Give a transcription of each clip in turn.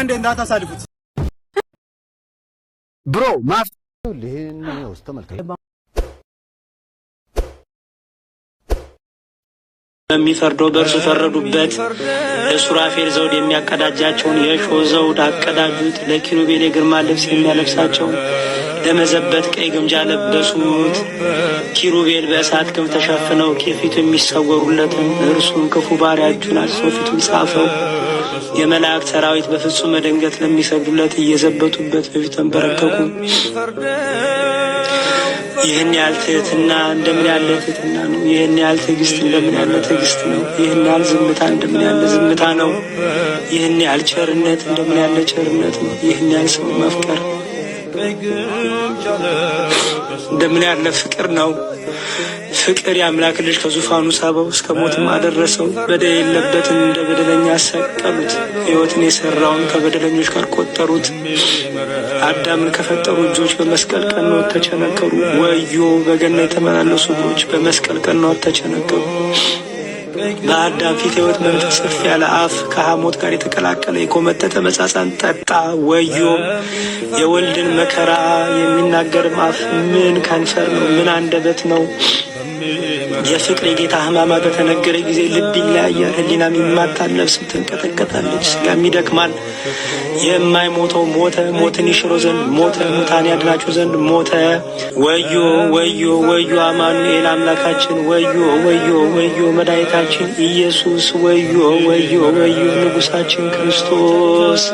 እንደ እንዳታሳልፉት። Bro ማፍ ይህን ውስጥ ተመልከት። በሚፈርደው በእርሱ ፈረዱበት። ለሱራፌል ዘውድ የሚያቀዳጃቸውን የእሾህ ዘውድ አቀዳጁት። ለኪሩቤል የግርማ ልብስ የሚያለብሳቸውን ለመዘበት ቀይ ግምጃ ለበሱት። ኪሩቤል በእሳት ክንፍ ተሸፍነው ከፊቱ የሚሰወሩለትን እርሱን ክፉ ባሪያ እጁን አጽፎ ፊቱን ጻፈው። የመላእክት ሰራዊት በፍጹም መደንገጥ ለሚሰግዱለት እየዘበቱበት በፊቱ ተንበረከኩ። ይህን ያህል ትህትና እንደምን ያለ ትህትና ነው! ይህን ያህል ትዕግስት እንደምን ያለ ትዕግስት ነው! ይህን ያህል ዝምታ እንደምን ያለ ዝምታ ነው! ይህን ያህል ቸርነት እንደምን ያለ ቸርነት ነው! ይህን ያህል ሰው ማፍቀር እንደምን ያለ ፍቅር ነው! ፍቅር የአምላክ ልጅ ከዙፋኑ ሳበው፣ እስከ ሞትም አደረሰው። በደል የለበትን እንደ በደለኛ ሰቀሉት። ሕይወትን የሰራውን ከበደለኞች ጋር ቆጠሩት። አዳምን ከፈጠሩ እጆች በመስቀል ቀኖት ተቸነከሩ። ወዮ! በገና የተመላለሱ እግሮች በመስቀል ቀኖት ተቸነከሩ። በአዳም ፊት ሕይወት መንፈስ እፍ ያለ አፍ ከሐሞት ጋር የተቀላቀለ የኮመጠጠ መጻጻን ጠጣ። ወዮ! የወልድን መከራ የሚናገርም አፍ ምን ከንፈር ነው? ምን አንደበት ነው? የፍቅር የጌታ ሕማማት በተነገረ ጊዜ ልብ ይለያያል፣ ሕሊናም ይማታል፣ ነፍስም ትንቀጠቀጣለች፣ ስጋም ይደክማል። የማይሞተው ሞተ፣ ሞትን ይሽሮ ዘንድ ሞተ፣ ሙታን ያድናቸው ዘንድ ሞተ። ወዮ ወዮ ወዮ አማኑኤል አምላካችን፣ ወዮ ወዮ ወዮ መድኃኒታችን ኢየሱስ፣ ወዮ ወዮ ወዮ ንጉሳችን ክርስቶስ፣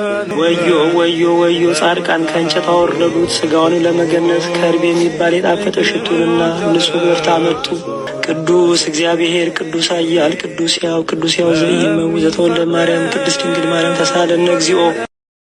ወዮ ወዮ ወዮ። ጻድቃን ከእንጨት አወረዱት፣ ስጋውን ለመገነዝ ከርቤ የሚባል የጣፈጠ ሽቱንና ንጹሕ በፍታ አመጡ። ቅዱስ እግዚአብሔር ቅዱስ ኃያል ቅዱስ ሕያው ቅዱስ ሕያው ዘኢይመውት ዘተወልደ እማርያም ቅድስት ድንግል ማርያም ተሳሃለነ እግዚኦ።